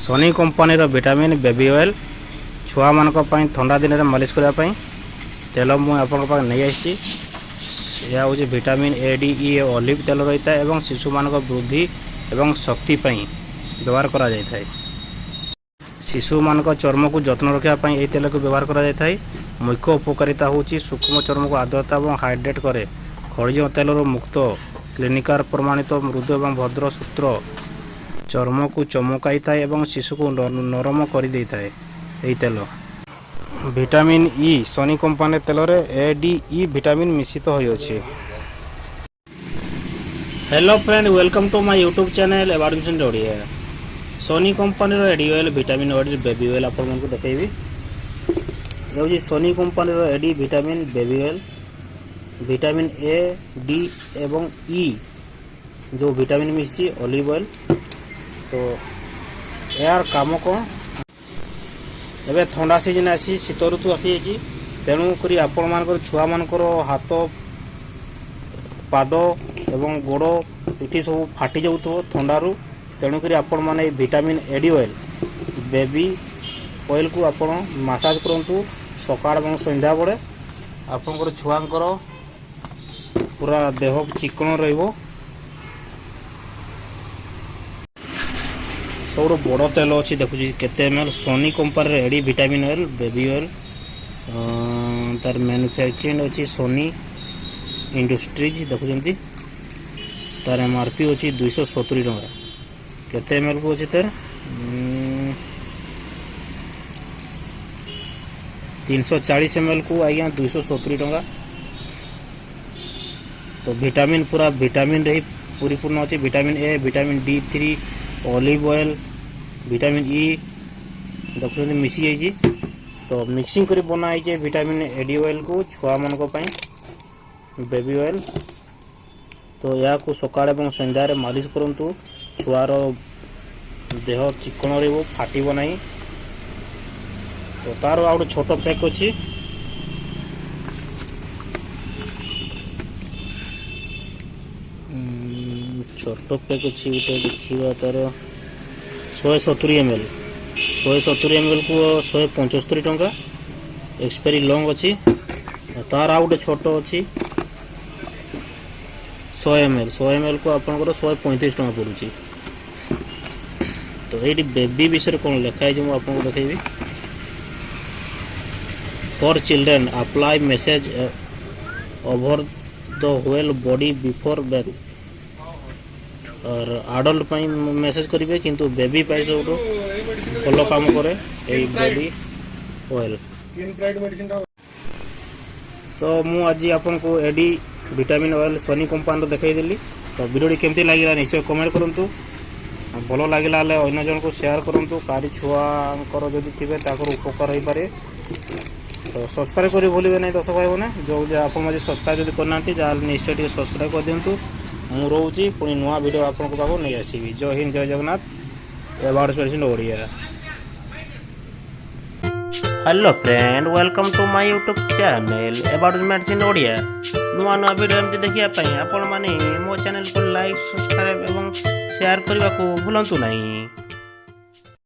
ସନି କମ୍ପାନୀର vitamin baby oil, ଛୁଆମାନଙ୍କ ପାଇଁ ଥଣ୍ଡା ଦିନରେ ମାଲିସ କରିବା ପାଇଁ ତେଲ ମୁଁ ଆପଣଙ୍କ ପାଖରେ ନେଇ ଆସିଛି। ଏହା ହେଉଛି vitamin A, D, E, olive ତେଲ ରହିଥାଏ ଏବଂ ଶିଶୁମାନଙ୍କ ବୃଦ୍ଧି ଏବଂ ଶକ୍ତି ପାଇଁ ବ୍ୟବହାର କରାଯାଇଥାଏ। ଶିଶୁମାନଙ୍କ ଚର୍ମକୁ ଯତ୍ନ ରଖିବା ପାଇଁ ଏହି ତେଲକୁ ବ୍ୟବହାର କରାଯାଇଥାଏ। ମୁଖ୍ୟ ଉପକାରିତା ହେଉଛି ସୂକ୍ଷ୍ମ ଚର୍ମକୁ ଆର୍ଦ୍ରତା ଏବଂ ହାଇଡ୍ରେଟ୍ କରେ। ଖଣିଜ ତେଲରୁ ମୁକ୍ତ, କ୍ଲିନିକାଲ ପ୍ରମାଣିତ, ମୃଦୁ ଏବଂ ଭଦ୍ର ସୂତ୍ର ଚର୍ମକୁ ଚମକାଇଥାଏ ଏବଂ ଶିଶୁକୁ ନରମ କରିଦେଇଥାଏ ଏହି ତେଲ। ଭିଟାମିନ୍ ଇ, ସନି କମ୍ପାନୀ ତେଲରେ ଏ, ଡି, ଇ ଭିଟାମିନ୍ ମିଶ୍ରିତ ହୋଇଅଛି। Hello friend, welcome to my YouTube channel About Odia. Sony କମ୍ପାନୀର ଏଡି oil, vitamin oil, baby oil ଆପଣମାନଙ୍କୁ ଦେଖେଇବି। ଏ ହେଉଛି ସନି କମ୍ପାନୀର ଏଡି vitamin baby oil. Vitamin A, D ଏବଂ ଇ ଯେଉଁ ଭିଟାମିନ୍ ମିଶିଛି, ଅଲିଭ୍ ଅଏଲ୍। ତ ଏହାର କାମ କ'ଣ? ଏବେ ଥଣ୍ଡା ସିଜନ୍ ଆସି, ଶୀତ ଋତୁ ଆସିଯାଇଛି। ତେଣୁକରି ଆପଣମାନଙ୍କର ଛୁଆମାନଙ୍କର ହାତ, ପାଦ ଏବଂ ଗୋଡ଼, ପିଠି ସବୁ ଫାଟି ଯାଉଥିବ ଥଣ୍ଡାରୁ। ତେଣୁକରି ଆପଣମାନେ ଏଇ ଭିଟାମିନ୍ ଏଡି ଅଏଲ୍, ବେବି ଅଏଲ୍କୁ ଆପଣ ମାସାଜ କରନ୍ତୁ ସକାଳ ଏବଂ ସନ୍ଧ୍ୟାବେଳେ। ଆପଣଙ୍କର ଛୁଆଙ୍କର ପୁରା ଦେହ ଚିକ୍କଣ ରହିବ। ସବୁଠୁ ବଡ଼ ତେଲ ଅଛି, ଦେଖୁଛି କେତେ ଏମ୍ ଏଲ୍। ସନି କମ୍ପାନୀର AD vitamin oil, baby oil. ତାର ମ୍ୟାନୁଫ୍ୟାକ୍ଚରିଂ ଅଛି ସନି ଇଣ୍ଡଷ୍ଟ୍ରିଜ୍, ଦେଖୁଛନ୍ତି। ତାର ଏମ୍ ଆର୍ ପି ଅଛି 270 ଟଙ୍କା। କେତେ ଏମ୍ ଏଲ୍କୁ ଅଛି ତାର? 340 ଏମ୍ ଏଲ୍କୁ ଆଜ୍ଞା 270 ଟଙ୍କା। ତ ଭିଟାମିନ୍, ପୁରା ଭିଟାମିନ୍ରେ ହିଁ ପରିପୂର୍ଣ୍ଣ ଅଛି। Vitamin A, vitamin D3, olive oil, vitamin E, ଦେଖୁଛନ୍ତି, ମିଶି ଯାଇଛି। ତ ମିକ୍ସିଂ କରି ବନା ହେଇଛି ଭିଟାମିନ୍ ଏଡି ଅଏଲ୍କୁ, ଛୁଆମାନଙ୍କ ପାଇଁ ବେବି ଅଏଲ୍। ତ ଏହାକୁ ସକାଳେ ଏବଂ ସନ୍ଧ୍ୟାରେ ମାଲିସ କରନ୍ତୁ। ଛୁଆର ଦେହ ଚିକ୍କଣ ରହିବ, ଫାଟିବ ନାହିଁ। ତ ତାର ଆଉ ଗୋଟେ ଛୋଟ ପ୍ୟାକ୍ ଅଛି। ଛୋଟ ପ୍ୟାକ୍ ଅଛି ଗୋଟେ, ଦେଖିବା। ତାର 170 ଏମ୍ ଏଲ୍, 170 ଏମ୍ ଏଲ୍କୁ 175 ଟଙ୍କା। ଏକ୍ସପାୟରି ଲଙ୍ଗ୍ ଅଛି। ତାର ଆଉ ଗୋଟେ ଛୋଟ ଅଛି 100 ଏମ୍ ଏଲ୍। 100 ଏମ୍ ଏଲ୍କୁ ଆପଣଙ୍କର 135 ଟଙ୍କା ପଡ଼ୁଛି। ତ ଏଇଠି ବେବି ବିଷୟରେ କ'ଣ ଲେଖା ହେଇଛି, ମୁଁ ଆପଣଙ୍କୁ ଦେଖେଇବି। For children, apply massage over the whole body before bath. Adult ପାଇଁ ମସାଜ କରିବେ, କିନ୍ତୁ ବେବି ପାଇଁ ସବୁଠୁ ଭଲ କାମ କରେ ଏଇ ବେବି ଅଏଲ୍। ତ ମୁଁ ଆଜି ଆପଣଙ୍କୁ ଏଡି ଭିଟାମିନ୍ ଅଏଲ୍ ସନି କମ୍ପାନୀର ଦେଖାଇଦେଲି। ତ ଭିଡ଼ିଓଟି କେମିତି ଲାଗିଲା, ନିଶ୍ଚୟ କମେଣ୍ଟ କରନ୍ତୁ। ଭଲ ଲାଗିଲା ହେଲେ ଅନ୍ୟ ଜଣଙ୍କୁ ସେୟାର କରନ୍ତୁ। କାହାରି ଛୁଆଙ୍କର ଯଦି ଥିବେ, ତାଙ୍କର ଉପକାର ହୋଇପାରେ। ତ ସବସ୍କ୍ରାଇବ୍ କରି ଭୁଲିବେ ନାହିଁ ଦର୍ଶକ ଭାଇମାନେ। ଯେଉଁ ଯେ ଆପଣ ଆଜି ସବସ୍କ୍ରାଇବ୍ ଯଦି କରିନାହାନ୍ତି, ତାହେଲେ ନିଶ୍ଚୟ ଟିକେ ସବସ୍କ୍ରାଇବ୍ କରିଦିଅନ୍ତୁ। ମୁଁ ରହୁଛି, ପୁଣି ନୂଆ ଭିଡ଼ିଓ ଆପଣଙ୍କ ପାଖକୁ ନେଇ ଆସିବି। ଜୟ ହିନ୍ଦ, ଜୟ Jagannath. About medicine Odia. Hello friend, welcome to my YouTube channel About Medicine Odia. ନୂଆ ନୂଆ ଭିଡ଼ିଓ ଏମିତି ଦେଖିବା ପାଇଁ ଆପଣମାନେ ମୋ ଚ୍ୟାନେଲକୁ ଲାଇକ୍, ସବସ୍କ୍ରାଇବ୍ ଏବଂ ସେୟାର କରିବାକୁ ଭୁଲନ୍ତୁ ନାହିଁ।